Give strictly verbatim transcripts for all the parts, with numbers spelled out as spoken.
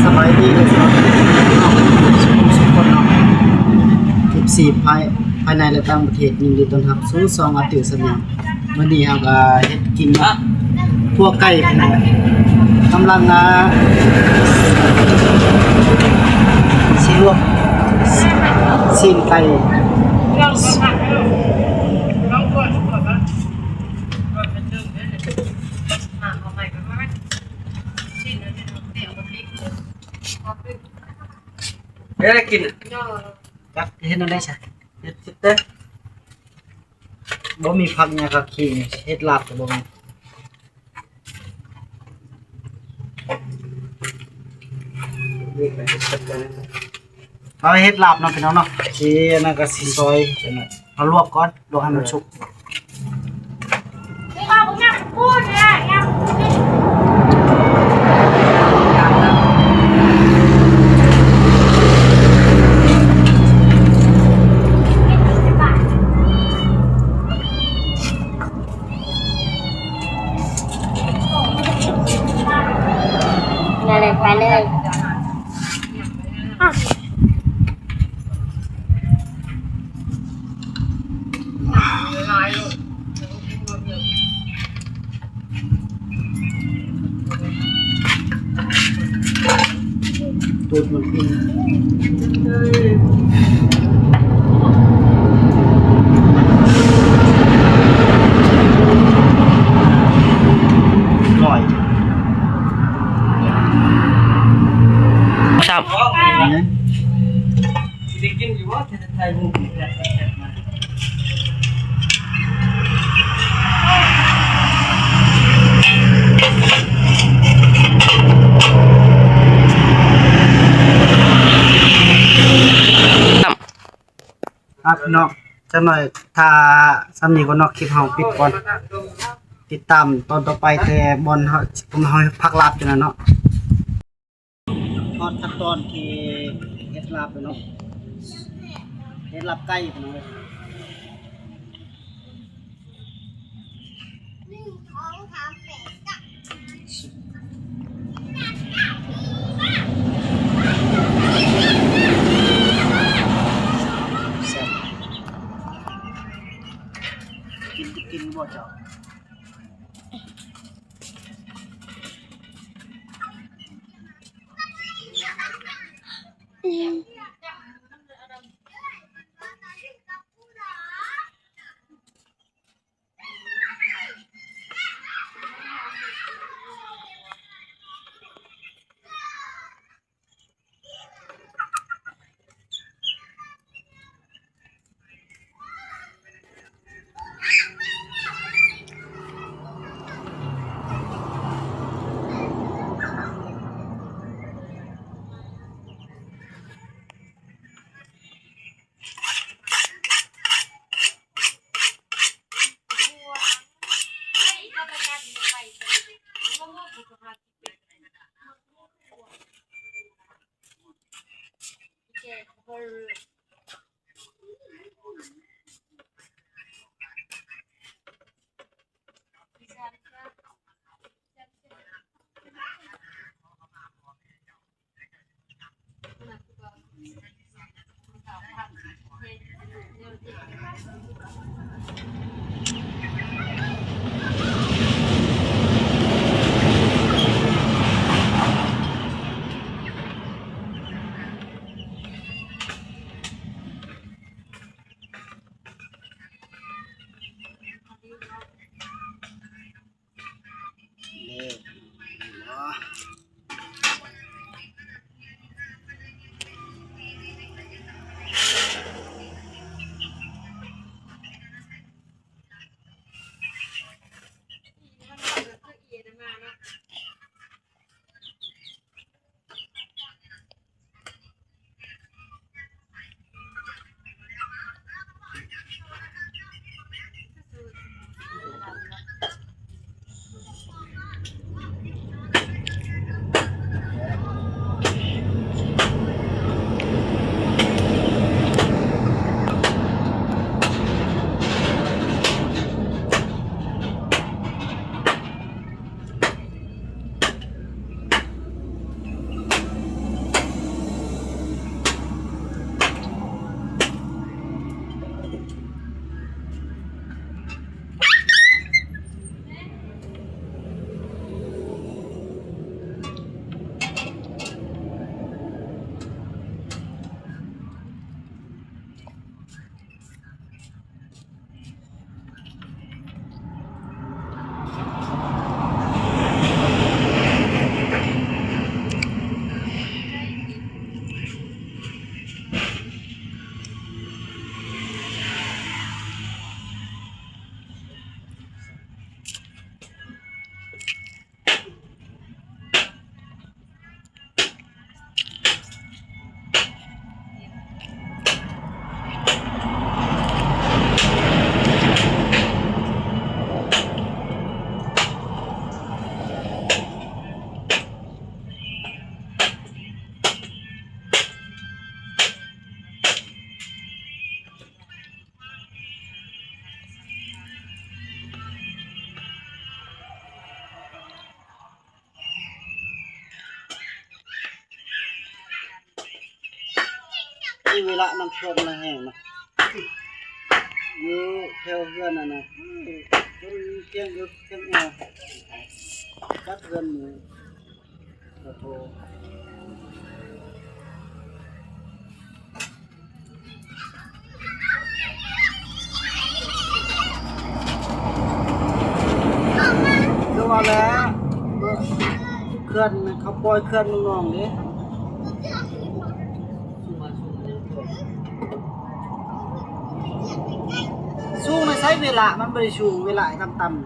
สบายดีเด้อสำหรับทุกคนเนาะ เอฟซี ภาย ภายในและต่างประเทศ ยินดีต้อนรับสู่ช่องอาติวสยาม มื้อนี้เฮาก็เฮ็ดกินเนาะ คั่วไก่พี่น้อง กำลัง อ่า สิลวก ซี้นไก่ เฮ็ดให้กิน จักเฮ็ดแนวใด๋ซะ เฮ็ดเฮ็ดเด้อ บ่มีผักหยังก็ขี้ เฮ็ดลาบก็บ่มี เอาเฮ็ดลาบเนาะพี่น้องเนาะ สิอันนั้นก็สิซอยจังหน่อย เอาลวกก่อน ลวกให้มันสุก นั่นแหละ ไปเลย อ่ะ ตูดมันขึ้น อร่อย ครับ สิได้กินอยู่บ่ สิได้ถ่ายรูปอีกแล้ว ครับพี่น้อง จักหน่อย ถ้าส่ำนี้ก่อนเนาะ คลิปเฮาปิดก่อน ติดตามตอนต่อไป แต่บ่อนเฮา ผมเฮาพักลาบจังนั้นเนาะ ฮอดขั้นตอนที่เฮ็ดลาบแล้วเนาะ เฮ็ดลาบไก่พี่น้องเอ้ย แซ่บ กิน กินบ่เจ้า นี่เนาะ เวลาน้ำท่วมมาแห้งนะ อยู่แถวเฮือนนั่นนะ จนเพียงเอิบเพียงแอว จักเฮือนหมู่ โอ้โห คือว่าแล้ว เขื่อนเขาปล่อยเขื่อนน้องๆเด้ สูงในไซเวลา มันบ่ได้สูงเวลาต่ำๆ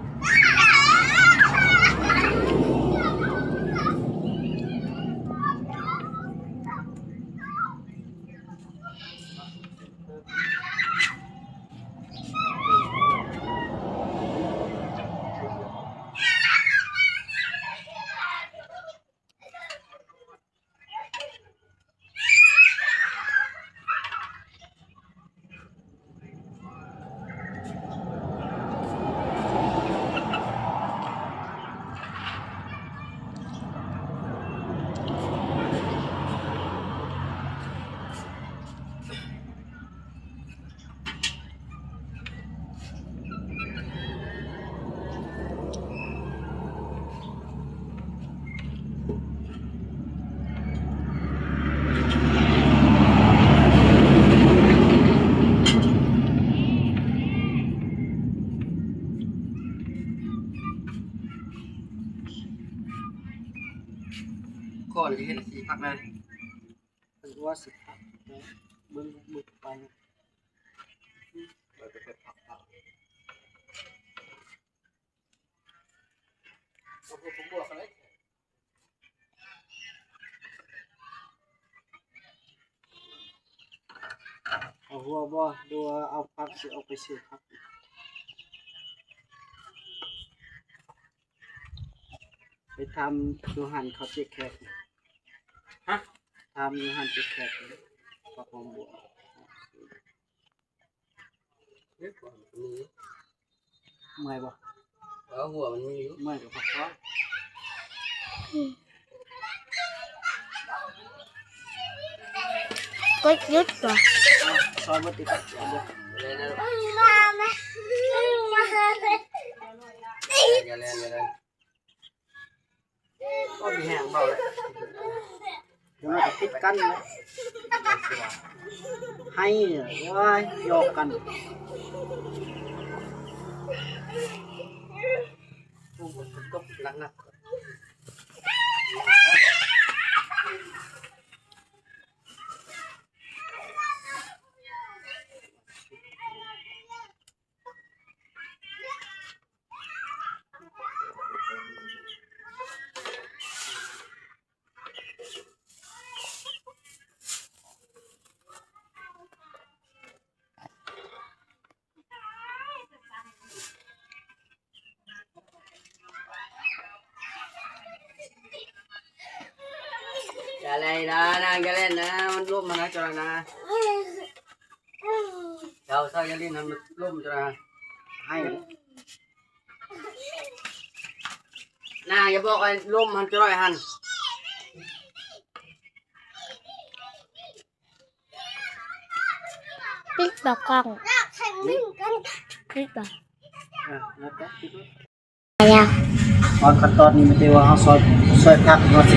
ข้อนี้เห็นสีพักนะ หรือว่าสิบพักนะ เบิ่งเบิ่งไป เอาหัวบ่ ดูว่าเอาผักสิเอาไปซื้อผัก ไปทำดูหันเขาเจ๊แขก ฮะ ทำดูหันเจ๊แขก ผักหอมบัว เมื่อยบ่ เออ หัวมันมีอยู่ เมื่อยกับผักซอย ก็ยึดก่อน ซอยบ่ติด อย่าเล่นนะลูก อย่าเล่น อย่าเล่น ก็มีแห้งเบาเลย เดี๋ยวมันก็ติดกันนะ ให้ โอ้ย หยอกกัน โอ้โห ตกหนักๆ อย่าเลยนะ นางอย่าเล่นนะ มันร่มมานะจอยนะ เจ้า เจ้าอย่าเล่นนะ มันร่มจอยนะ ให้ นางอย่าบอกไอ้ร่มมันจอยหัน ปิดบ่กล้อง ปิดบ่ อ่ะ แล้วก็ปิดไว้ แล้ว ตอนขั้นตอนนี้มันจะว่าเอาซอย ซอยผักมาสิ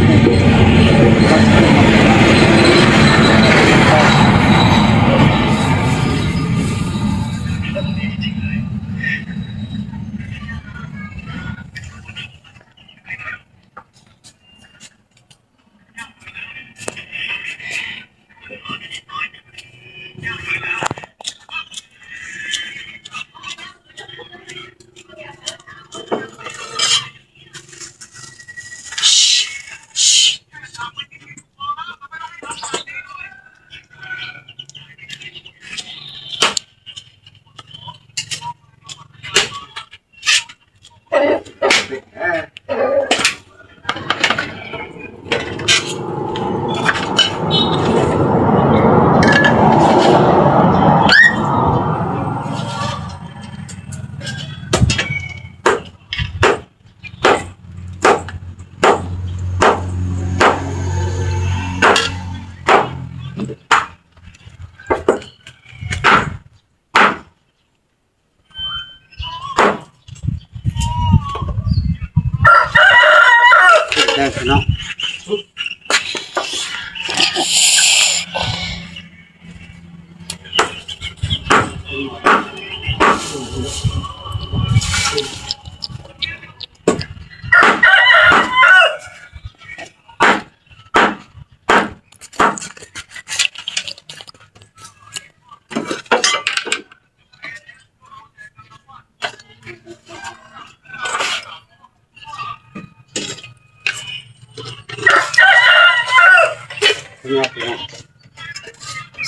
พี่น้องพี่น้อง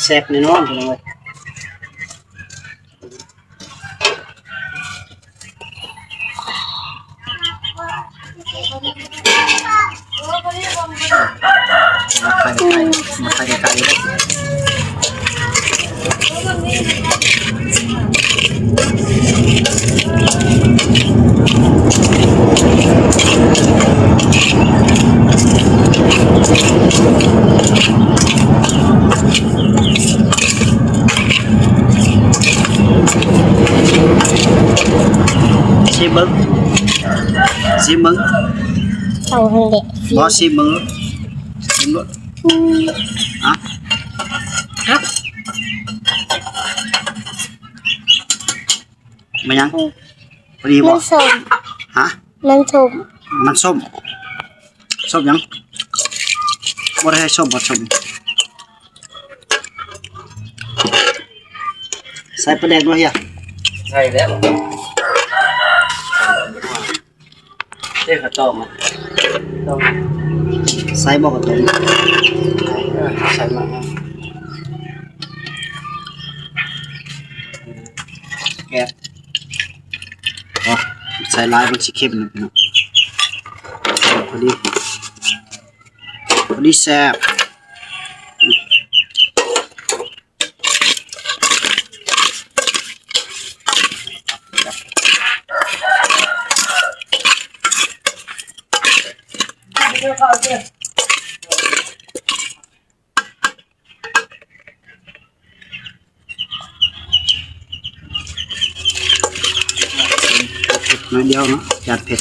แซ่บแน่นอนพี่น้องเอ้ย มาใส่ไข่ มาใส่ไข่เลย ชิมเบิ่ง ชิมเบิ่ง เอาหั่นแหละ บ่ ชิมเบิ่ง ชิมเบิ่ง อืม ฮะ ฮะ มายัง อืม พอดีบ่ มันส้ม ฮะ มันส้ม มันส้ม ส้มหยัง บ่ได้ให้ส้ม บ่ส้ม ใส่ปลาแดกด้วยเฮีย ใส่แล้ว เรียกข้าวต้มอะ ต้ม ใส่บ่ข้าวต้ม เออ ใส่มา แกะ อ๋อ ใส่หลายมันสิเค็มนะพี่น้อง พอดี พอดีแซ่บ น้อยเดียวเนาะ จัดเผ็ด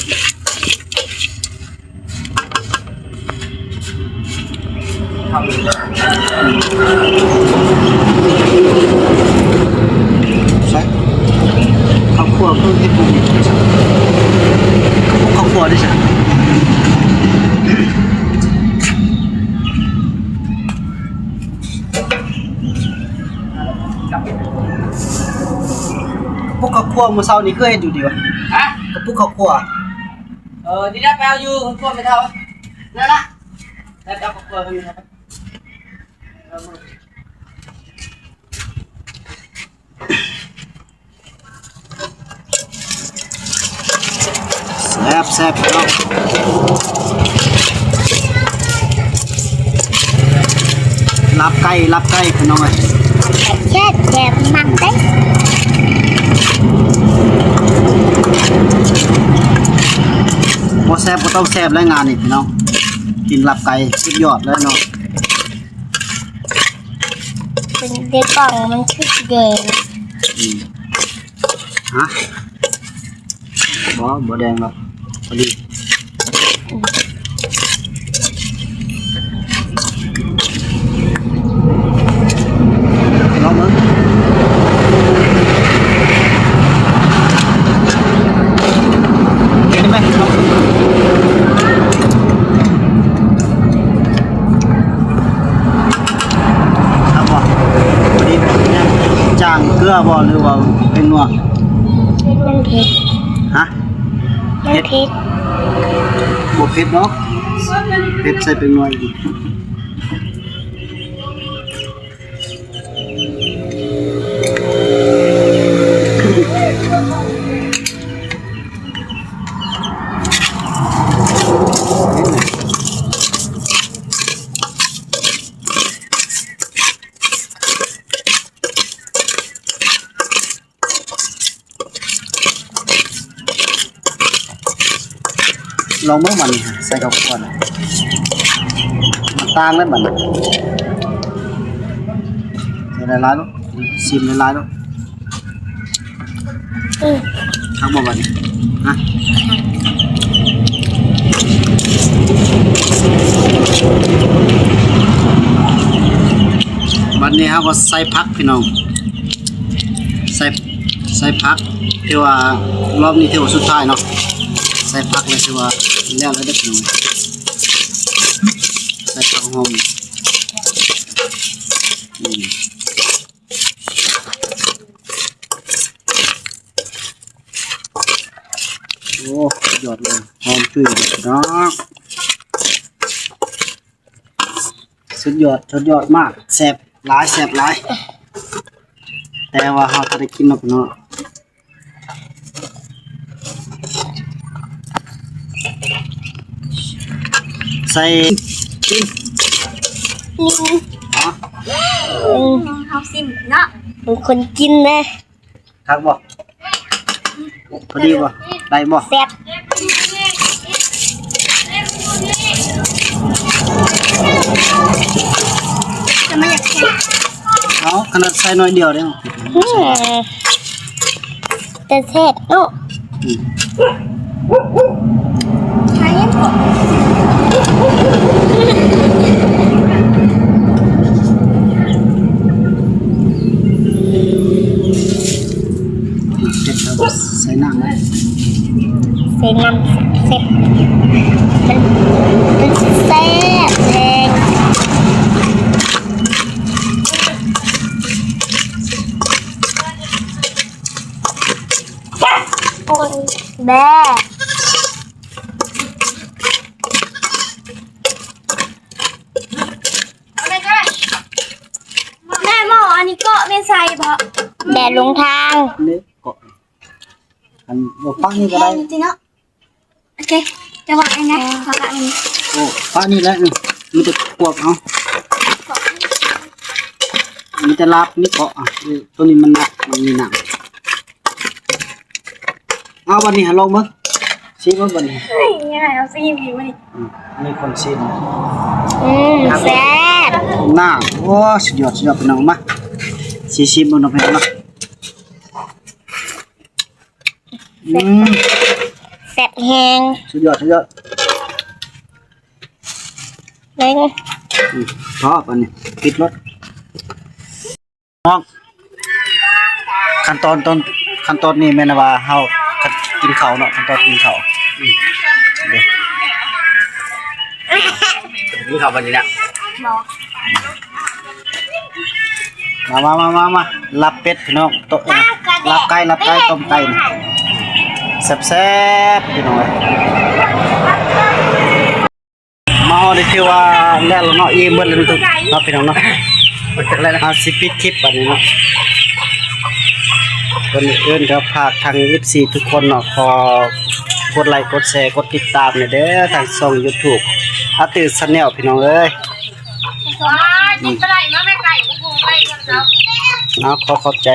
ใส่ข้าวคั่วเพิ่มให้ปรุงอีก ข้าวคั่วด้วยจ้ะ พวกข้าวคั่วมื้อเช้านี้คือเฮ็ดอยู่ดีวะ ฮะ กับพวกข้าวคั่ว เออ นี่ได้ไปเอาอยู่ข้าวคั่วไม่เท่า นั่นละ แล้วจะเอาข้าวคั่วไปอยู่ครับ แซ่บแซ่บพี่น้อง ลาบไก่ ลาบไก่พี่น้องเอ้ย แซ่บแซ่บมากเลย บ่แซ่บบ่ต้องแซ่บแล้วงานนี่พี่น้อง กินลาบไก่สุดยอดแล้วเนาะ เป็นในกล่องมันคือสีแดง อืม ฮะ บ่ บ่แดงหรอก พอดี ลองเบิ่ง เห็นไหม ครับบ่ พอดี จางเกลือบ่ หรือว่าเป็นนัว มันเผ็ด ฮะ มันเผ็ด บ่เผ็ดเนาะ เผ็ดใส่เป็นนัวอีก ลองเบิ่งบัดนี้ ใส่ข้าวคั่วน่ะ มันต่างเลยบัดนี้ ใส่หลายๆลูก ชิมหลายๆลูก อืม คักบ่บัดนี้ ฮะ คัก อื นี่เฮาก็ใส่ผักพี่น้อง ใส่ ใส่ผัก ถือว่ารอบนี้ถือว่าสุดท้ายเนาะ ใส่ผักเลยถือว่าแล้วแล้วเด้อพี่น้อง ใส่ผักหอม อืม โอ้ สุดยอดเลย หอมจุ้ยเนาะ สุดยอด สุดยอดมาก แซ่บหลาย แซ่บหลาย แต่ว่าเฮาจะได้กินเนาะพี่น้อง ใส่ นี่ ฮะ อืม เฮาซิมเนาะ เป็นคนกินนะ คักบ่ พอดีบ่ ได้บ่ แซ่บ จะไม่อยากแซ่บ เอา ขนาดใส่น้อยเดียวเด้อ อืม แต่แซ่บเนาะ อืม ใช้ก่อน เสร็จแล้วก็ใส่น้ำเลย ใส่น้ำเสร็จ มัน มันแซ่บแฮง โอ้ย แบ่ แม่หมออันนี้เกาะไม่ใส่เพราะ แบ่ลงทาง นี่เกาะ อัน เอาฟังนี่ก็ได้ จริงเนาะ โอเค จะวางอันนี้วางอันนี้ โอ้ ฟังนี่แหละ อืม มันจะกวบเอา มันจะลาบนี่เกาะ อ่ะ เออ ตัวนี้มันหนัก มันมีหนัก เอาบัดนี้หาลองเบิ่ง ชิมเบิ่งบัดนี้ เฮ้ย ยังไงเอาซีมอีกวะนี่ อืม มีคนชิม อืม แซ่บ น่า โอ้ สุดยอด สุดยอด พี่น้อง มา สิชิมเบิ่งเนาะ พี่น้องเนาะ อืม แซ่บแฮง สุดยอด สุดยอด แฮง อืม ชอบอันนี้ ปิดรส น้อง ขั้นตอนตอน ขั้นตอนนี้แม่นว่าเฮากินข้าวเนาะ ขั้นตอนกินข้าว อืม เด้ กินข้าวบัดนี้นะ มามามามามา ลาบเป็ดพี่น้อง โตะ เอ่อ ลาบไก่ ลาบไก่ ต้มไก่นี่ แซ่บๆ พี่น้องเอ้ย มาฮอดนี่ถือว่าแล้วเนาะ อิ่มเบิดแล้วทุกเนาะพี่น้องเนาะ เฮาสิปิดคลิปบัดนี้เนาะ ก่อนอื่นก็ฝากทาง เอฟซี ทุกคนเนาะ ขอกดไลค์ กดแชร์ กดติดตามหน่อยเด้อ ทางช่อง YouTube อาตื่น Channel พี่น้องเอ้ย ว้าย กินปลาไหลมาแม่ไก่ โอ้โห ไปเงินเขา เอา ขอขอบใจ